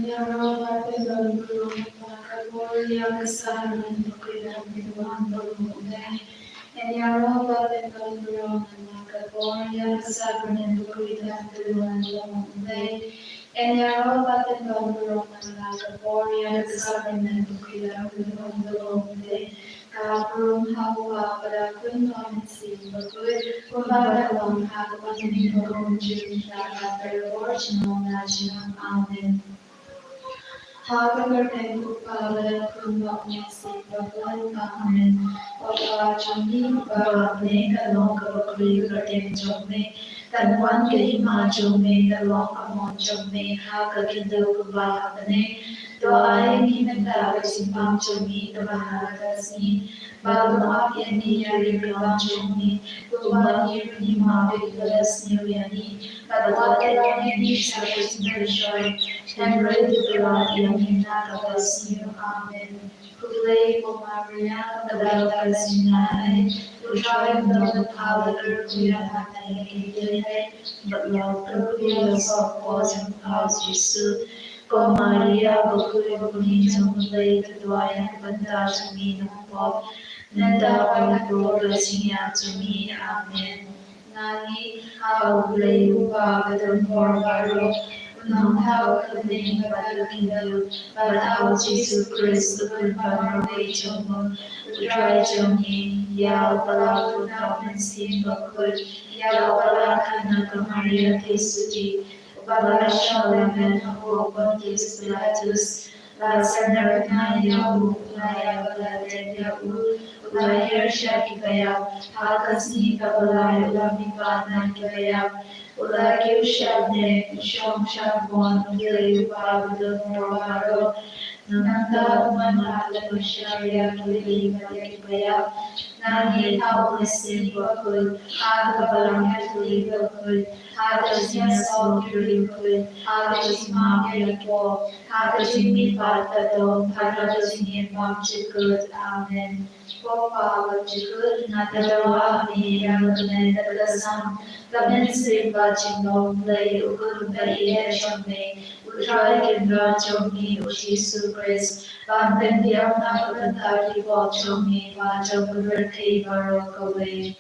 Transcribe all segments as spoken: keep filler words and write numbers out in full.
Ïaroh ba pynban burom ïa ka bor ïa ka sakramen bakhuid ba pynban burom ïa. Ïaroh ba pynban burom ïa ka bor ïa ka sakramen bakhuid ba pynban burom ïa. Ïaroh ba pynban burom ïa ka bor ïa ka sakramen bakhuid ba pynban burom ïa. Ka burom ha u Kpa bad ha u Khun bad ha u Mynsiem Bakhuid, kumba ka long ha kaba mynnin ka bor jong ngi bad ka bor junom la junom. Amen. Ha ka kyrteng u Kpa bad u Khun bad u Mynsiem Bakhuid. Amen. Ko Kpa jong ngi uba ha bneng, ka long kaba khraw ka kyrteng jong me. Kan wan ka hima jong me, kan long ka mon jong me ha ka khyndew kumba ha bneng. To ai ïa ngi mynta ka jingpang jong ngi kaba ha ka sngi. Bad to ap ïa ngi ïa ka ri ka jong ngi, kumba ngi ruh ngi map ïa kiba la sniew ïa ngi. Bad wat ïa ngi sha ka jingpynshoi, hynrei to kylla ïa ngi na kaba sniew. Amen. Khublei ko Maria, kaba don ka jingngeit, u Trai u don bad pha, ba kyrkhu ïa pha na ki kynthei, bad la kyrkhu ïa ka sawkpoh jong pha u Jisu. Ko Maria bakhuid, ko Mei jong U Blei, to duwai ïa ngi ki bynta jong ngi ki nongpop, mynta bad ha ka por ka jingïap jong ngi. Amen. Ngi ai ha U Blei U Kpa badonbor baroh, U Nongthaw, U Khunning bad U Khyndew, bad ha U Jisu Khrist U Khun baroh jong U Trai jong ngi, ïa uba la bun ha U Mynsiem Bakhuid, ïa uba la kha na ka Maria Theisotti, uba la shah lamen ha u Pontius Pilatus, la sngewthuh ïa u, la ïa ba la dep ïa u, u la hiar sha kiba ïap, ha ka sngi kaba lai u la mihpat na kiba ïap, u la kiew shane, u shong shadbon U Blei U Kpa badonbor baroh. Nangta u wan ban pynshai ïa ki dei bad ïa kiba ïap. Ngi ai ha U Mynsiem Bakhuid, ha ka Balang Katholik bakhuid, ha ka jingïasyllok bakhuid, ha ka jingmap ïa ki pop, ha ka jingmihpat ka dong, ha ka jingim bymjukut. Amen. Ko Kpa bymjukut, nga tyrwa ha me ïa ka bneng bad ka sem, ka mynsiem bad jinglong U Blei, U Khun ba ïeit jong me, U Trai Kynrad jong ngi U Jisu Khrist, ban pynbiang na ka bynta ki pop jong ngi bad jong ka pyrthei baroh kawei.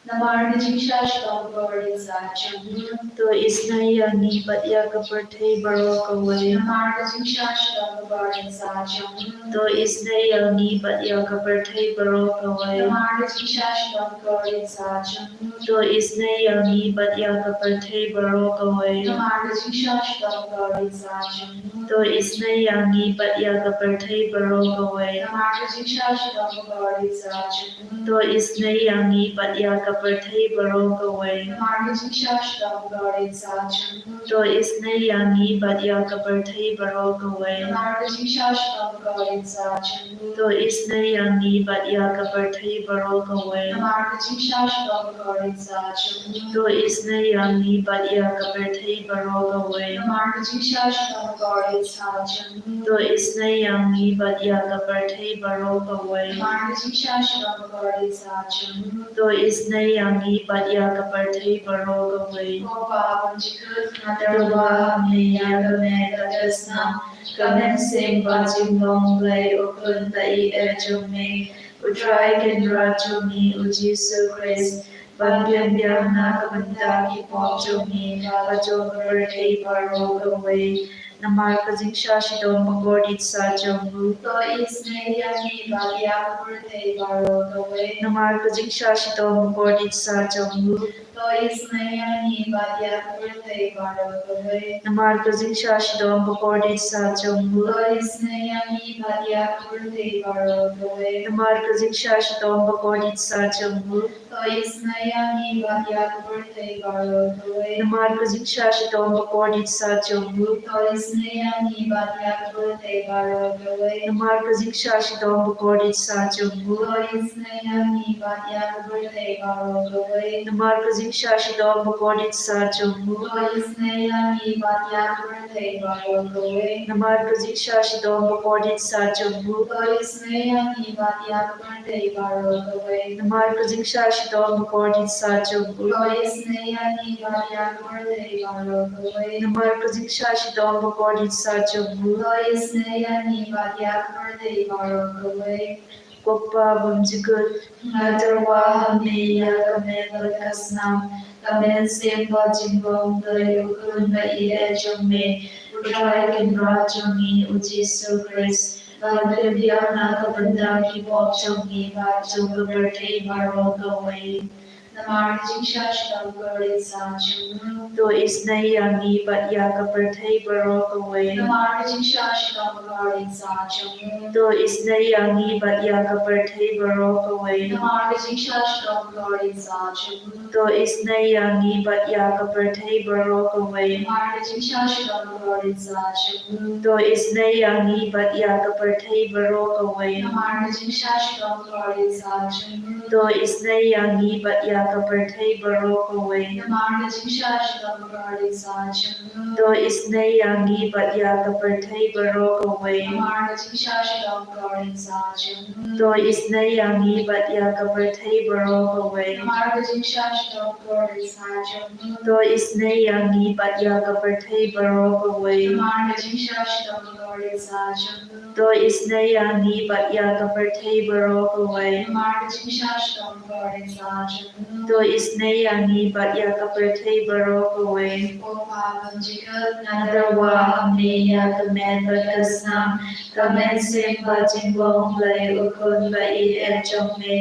Namar ka jingshah shitom bakordit sah jong u, to isynei ïa ngi bad ïa ka pyrthei baroh kawei. Namar ka jingshah shitom bakordit sah jong u, to isynei ïa ngi bad ïa ka pyrthei baroh kawei. Namar ka jingshah shitom bakordit sah jong u, to isynei ïa ngi bad ïa ka pyrthei baroh kawei. Namar ka jingshah shitom bakordit sah jong u, to isynei ïa ngi bad ïa ka pyrthei baroh kawei. Namar ka jingshah shitom bakordit sah jong u, to isynei ïa ngi bad ïa ka pyrthei baroh kawei. Namar ka jingshah shitom bakordit sah jong u, to isynei ïa ngi bad ïa ka pyrthei baroh kawei. Namar ka jingshah shitom bakordit sah jong u, to isynei ïa ngi bad ïa ka pyrthei baroh kawei. Namar ka jingshah shitom bakordit sah jong u, to isynei ïa ngi bad ïa ka pyrthei baroh kawei. Namar ka jingshah shitom bakordit sah jong u, to isynei ïa ngi bad ïa ka pyrthei baroh kawei. Namar ka jingshah shitom bakordit sah jong u, to isynei ïa ngi bad ïa ka pyrthei baroh kawei. Ko Kpa bymjukut, nga tyrwa ha me ïa ka met bad ka snam, ka mynsiem bad jinglong U Blei, U Khun ba ïeit jong me, U Trai Kynrad jong ngi U Jisu Khrist, ban pynbiang na ka bynta ki pop jong ngi bad jong ka pyrthei baroh kawei. Namar ka jingshah shitom bakordit sah jong u, to isynei ïa ngi bad ïa ka pyrthei baroh kawei. Namar ka jingshah shitom bakordit sah jong u, to isynei ïa ngi bad ïa ka pyrthei baroh kawei. Namar ka jingshah shitom bakordit sah jong u, to isynei ïa ngi bad ïa ka pyrthei baroh kawei. Namar ka jingshah shitom bakordit sah jong u, to isynei ïa ngi bad ïa ka pyrthei baroh kawei. Namar ka jingshah shitom bakordit sah jong u, to isynei ïa ngi bad ïa ka pyrthei baroh kawei. Namar ka jingshah shitom bakordit sah jong u, to isynei ïa ngi bad ïa ka pyrthei baroh kawei. Namar ka jingshah shitom bakordit sah jong u, to isynei ïa ngi bad ïa ka pyrthei baroh kawei. Namar ka jingshah shitom bakordit sah jong u, to isynei ïa ngi bad ïa ka pyrthei baroh kawei. Namar ka jingshah shitom bakordit sah jong u, to isynei ïa ngi bad ïa ka pyrthei baroh kawei. Namar ka jingshah shitom bor ïeit sha jong u. To isynei ïa ngi bad ïa ka pyrthei baroh kawei. Ko Kpa bymjukut, nga tyrwa ha me ïa ka met bad ka snam, ka mynsiem bad jinglong Blei u Khun ba ïeit jong me, u Trai Kynrad jong ngi u Jisu Khrist, ban pynbiang na ka bynta ki pop jong ngi bad jong ka pyrthei baroh kawei. Namar ka jingshah shitom bakordit sha jong u. To isynei ïa ngi bad ïa ka pyrthei baroh kawei. Namar ka jingshah shitom bakordit sha jong u. To isynei ïa ngi bad ïa ka pyrthei baroh kawei. Namar ka jingshah shitom bakordit sha jong u. To isynei ïa ngi bad ïa ka pyrthei baroh kawei. Namar ka jingshah shitom bakordit sha jong u. To isynei ïa ngi bad ïa ka pyrthei baroh kawei. Namar ka jingshah shitom bakordit sha jong u. To isynei ïa ngi bad ïa ka pyrthei baroh kawei. Namar ka jingshah shitom bakordit sha jong u. To isynei ïa ngi bad ïa ka pyrthei baroh kawei. Namar ka jingshah shitom bakordit sha jong u. To isynei ïa ngi bad ïa ka pyrthei baroh kawei. Namar ka jingshah shitom bakordit sha jong u. To isynei ïa ngi bad ïa ka pyrthei baroh kawei. Namar ka jingshah shitom bakordit sha jong u. To isynei ïa ngi bad ïa ka pyrthei baroh kawei. Namar ka jingshah shitom bakordit sha jong u. To isynei ïa ngi bad ïa ka pyrthei baroh kawei. Ko Kpa bymjukut, nga tyrwa ha me ïa ka met bad ka snam, ka mynsiem bad jinglong Blei u Khun ba ïeit jong me,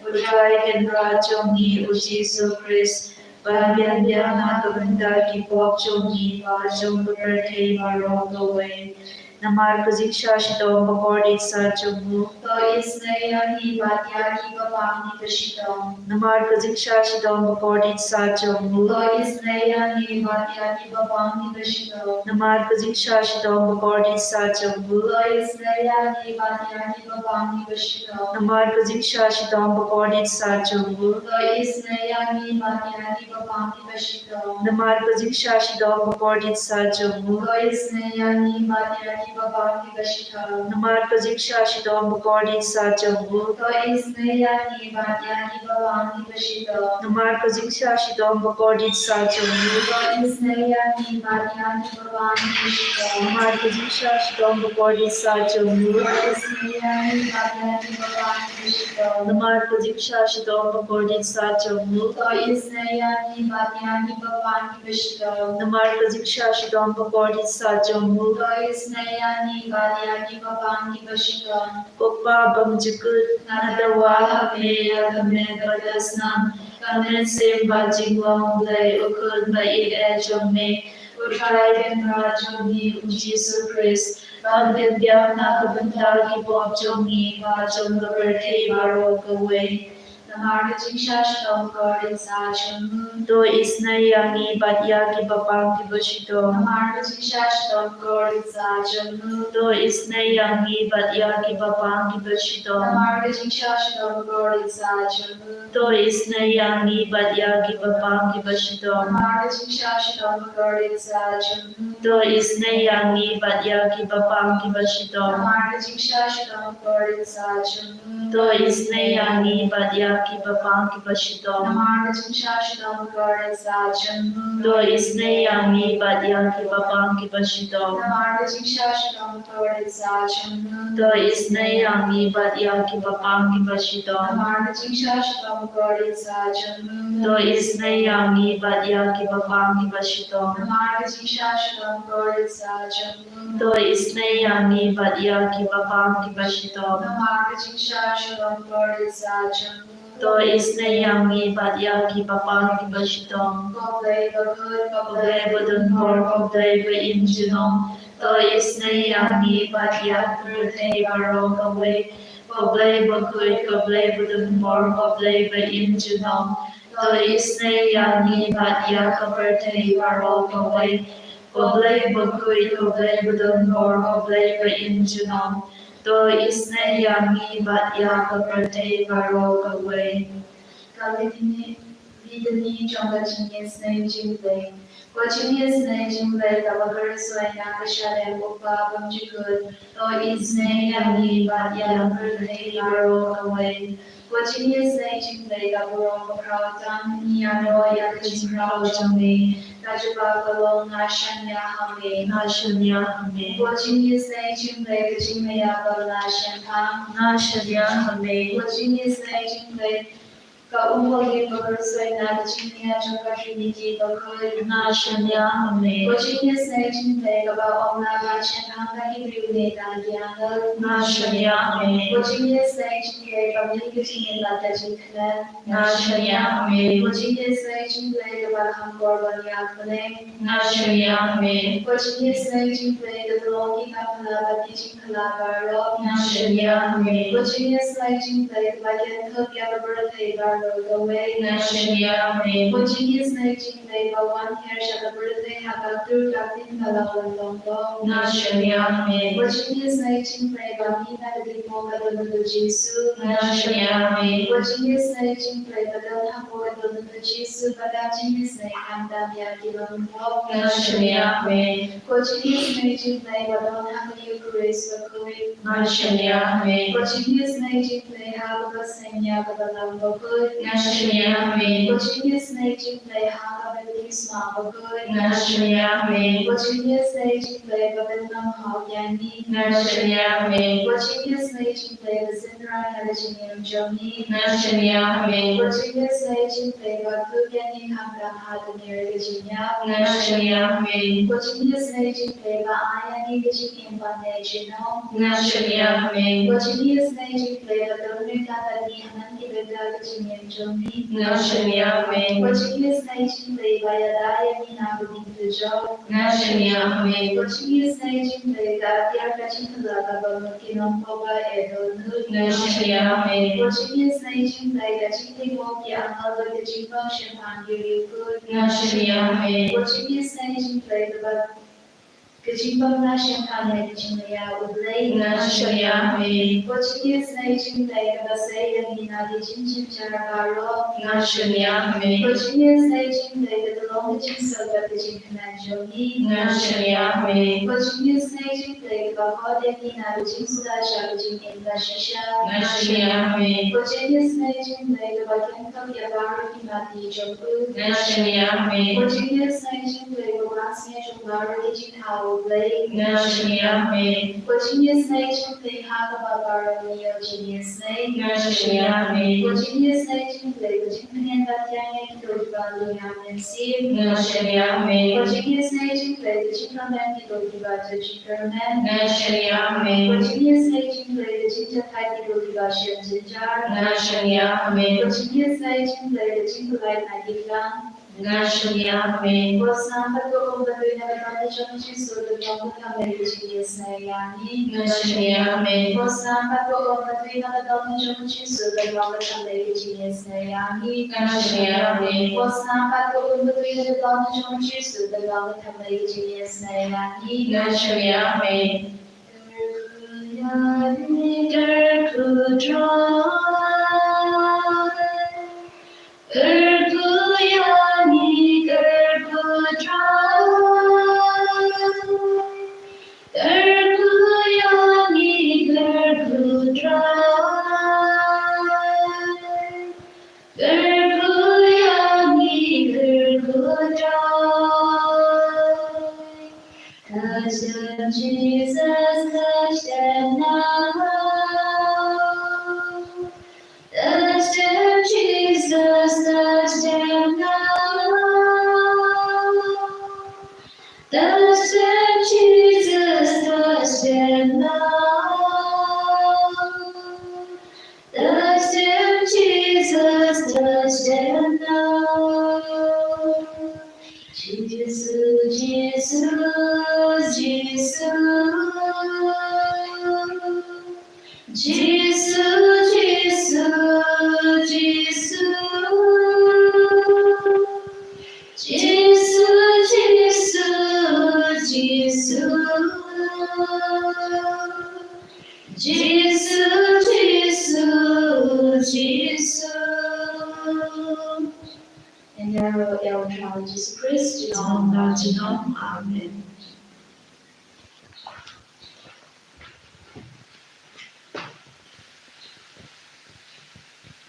u Trai Kynrad jong ngi u Jisu Khrist, ban pynbiang na ka bynta ki pop jong ngi bad jong ka pyrthei baroh kawei. Namar ka jingshah shitom bakordit sha jong u. To isynei ïa ngi bad ïa ki bapang kiba shitom. Namar ka jingshah shitom bakordit sha jong u. To isynei ïa ngi bad ïa ki bapang kiba shitom. Namar ka jingshah shitom bakordit sha jong u. To isynei ïa ngi bad ïa ki bapang kiba shitom. Namar ka jingshah shitom bakordit sha jong u. To isynei ïa ngi bad ïa ki bapang kiba shitom. Namar ka jingshah shitom bakordit sha jong u. To isynei ïa ngi bad ïa ki bapang kiba shitom. Namar ka jingshah shitom bakordit sha jong u. To isynei ïa ngi bad ïa ki bapang kiba shitom. Namar ka jingshah shitom bakordit sha jong u. To isynei ïa ngi bad ïa ki bapang kiba shitom. Namar ka jingshah shitom bakordit sha jong u. To isynei ïa ngi bad ïa ki bapang kiba shitom. Namar ka jingshah shitom bakordit sha jong u. To isynei ïa ngi bad ïa ki bapang kiba shitom. Namar ka jingshah shitom bakordit sha jong u. To isynei ïa ngi bad ïa ki bapang kiba shitom. Ko Kpa bymjukut, nga tyrwa ha me ïa ka met bad ka snam, ka mynsiem bad jinglong Blei u Khun ba ïeit jong me, u Trai Kynrad jong ngi u Jisu Khrist, ban pynbiang na ka bynta ki pop jong ngi bad jong ka pyrthei baroh kawei. Namar ka jingshah shitom bakordit sha jong u. To isynei ïa ngi bad ïa ki bapang kiba shitom. Namar ka jingshah shitom bakordit sha jong u. To isynei ïa ngi bad ïa ki bapang kiba shitom. Namar ka jingshah shitom bakordit sha jong u. To isynei ïa ngi bad ïa ki bapang kiba shitom. Namar ka jingshah shitom bakordit sha jong u. To isynei ïa ngi bad ïa ki bapang kiba shitom. Namar ka jingshah shitom bakordit sha jong u. To isynei ïa ngi bad ïa ki bapang kiba shitom. Namar ka jingshah shitom bakordit sha jong u. To isynei ïa ngi bad ïa ki bapang kiba shitom. Namar ka jingshah shitom bakordit sha jong u. To isynei ïa ngi bad ïa ki bapang kiba shitom. Namar ka jingshah shitom bakordit sha jong u. To isynei ïa ngi bad ïa ki bapang kiba shitom. Namar ka jingshah shitom bakordit sha jong u. To isynei ïa ngi bad ïa ki bapang kiba shitom. Namar ka jingshah shitom bakordit sha jong u. To isynei ïa ngi bad ïa ki bapang kiba shitom. Ko Blei bakhuid, ko Blei badonbor, ko Blei ba im junom. To isynei ïa ngi bad ïa ka pyrthei baroh kawei. Ko Blei bakhuid, ko Blei badonbor, ko Blei ba im junom. To isynei ïa ngi bad ïa ka pyrthei baroh kawei. Ko Blei bakhuid, ko Blei badonbor, ko Blei ba im junom. To isynei ïa ngi bad ïa ka pyrthei baroh kawei. Ka Litany, Litany jong ka jingïasnei jong U Blei. Ko jingïasnei jong U Blei kaba kyrhai na ka shalem, ko Kpa bymjukut. To isynei ïa ngi bad ïa ka pyrthei baroh kawei. Ko jingïasnei jong U Blei kaba khraw tam, ngi ïa noh ïa ka jingkhraw jong me. Ka jubab ka long, nga shaniah ha me. Nga shaniah ha me. Ko jingïaseng jong U Blei, ka jingmaïa ba la shemphang. Nga shaniah ha me. Ko jingïaseng jong U Blei, ka um ba lim bad ka rynsan na ka jingïa jong ka Trinity bakhuid. Nga shaniah ha me. Ko jingïaseng jong U Blei, kaba ong la ba shemphang ka ki briew ne da ki angel. Nga shaniah ha me. Ko jingïaseng jong U Blei, ba mih ka jingïaid bad ka jingkmen. Nga shaniah ha me. Ko jingïaseng jong U Blei, kaba kham bor ban ïa ka bneng. Nga shaniah ha me. Ko jingïaseng jong U Blei, ka tyllong ki kam phylla bad ki jingphylla baroh. Nga shaniah ha me. Ko jingïaseng jong U Blei, kaba kynthup ïa ka pyrthei baroh kawei. Nga shaniah ha me. Ko jingïaseng jong U Blei, ba wan hiar sha ka pyrthei ha ka tur ka ktien ka la wan long long. Nga shaniah ha me. Ko jingïaseng jong U Blei, ba mih na ka dipor ka don U Jisu. Nga shaniah ha me. Ko jingïaseng jong U Blei, ba don hapoh ka don U Jisu, ba don jingïaseng khamtam ïa ki bymthok. Nga shaniah ha me. Ko jingïaseng jong U Blei, ba don ha ka Eucharist bakhuid. Nga shaniah ha me. Ko jingïaseng jong U Blei, ha kaba seng ïa ka Balang bakhuid. Nga shaniah ha me. Ko jingïaseng jong U Blei, ha ka baptisma bakhuid. Nga shaniah ha me. Ko jingïaseng jong U Blei, ba pynlong hok ïa ngi. Nga shaniah ha me. Ko jingïaseng jong U Blei, ba synran ïa ka jingim jong ngi. Nga shaniah ha me. Ko jingïaseng jong U Blei, ba khuid ïa ngi khamtam ha ka miet ka jingïap. Nga shaniah ha me. Ko jingïaseng jong U Blei, ba ai ïa ngi ka jingim ban leh junom. Nga shaniah ha me. Ko jingïaseng jong U Blei, ba don ryngkat bad ngi hynnin ki bynta ka jingim jong ngi. Nga shaniah ha me. Ko jingïaseng jong U Blei, ba ïada ïa ngi na ka bynta jong. Nga shaniah ha me. Ko jingïaseng jong U Blei, ba ïar ka jingthala kaba mut ki nongpop ba ïeit dohnud. Nga shaniah ha me. Ko jingïaseng jong U Blei, ka jingtip mo ki angel bad ka jingbym shemphang ki riewkhuid. Nga shaniah ha me. Ko jingïaseng jong U Blei, kaba ka jingbym lah shemphang ïa ka jingmaïa U Blei. Nga shaniah ha me. Ko jingïaseng jong U Blei, kaba sei ïa ngi na ki jingjynjar baroh. Nga shaniah ha me. Ko jingïaseng jong U Blei, ka tyllong ka jingsuk bad ka jingkmen jong ngi. Nga shaniah ha me. Ko jingïaseng jong U Blei, kaba khot ïa ngi na ka jingsuda sha ka jingim ba shisha. Nga shaniah ha me. Ko jingïaseng jong U Blei, kaba kynthup ïa baroh ki mati jong u. Nga shaniah ha me. Ko jingïaseng jong U Blei, kaba sngewthuh baroh ki jingthaw U Blei. Nga shaniah ha me. Ko jingïaseng jong U Blei, ha kaba baroh ngi ïoh jingïaseng. Nga shaniah ha me. Ko jingïaseng jong U Blei, ka jingpynïaid bad ïa ngi kito kiba lung ïa mynsiem. Nga shaniah ha me. Ko jingïaseng jong U Blei, ka jingkyrmen kito kiba ju jingkyrmen. Nga shaniah ha me. Ko jingïaseng jong U Blei, ka jingjahthait kito kiba shem jynjar. Nga shaniah ha me. Ko jingïaseng jong U Blei, ka jingpynlait na ki klang. Nga shaniah ha me. Ko Sang bad ko Um bad ko Ïing Bakhuid jong U Jisu, to pynlong ka thymmei ka jingïaseng ïa ngi. Nga shaniah ha me. Ko Sang bad ko Um bad ko Ïing Bakhuid jong U Jisu, to pynlong ka thymmei ka jingïaseng ïa ngi. Nga shaniah ha me. Ko Sang bad ko Um bad ko Ïing Bakhuid jong U Jisu, to pynlong ka thymmei ka jingïaseng ïa ngi. Nga shaniah ha me. Kyrkhu ïa ngi, kyrkhu Trai. Kyrkhu ïa ngi, kyrkhu Trai. Kyrkhu ïa ngi, kyrkhu Trai. Kyrkhu ïa ngi, kyrkhu Trai. Touch them, Jesus, touch them now. Touch them, Jesus, touch them now. Touch them, Jesus, touch them now. Touch them, Jesus, touch them now. Jisu, Jisu, Jisu. Jisu, Jisu, Jisu. Jisu, Jisu, Jisu. Jisu, Jisu, Jisu. Ngi ïaroh ïa U Trai Jisu Khrist. Junom la junom. Amen.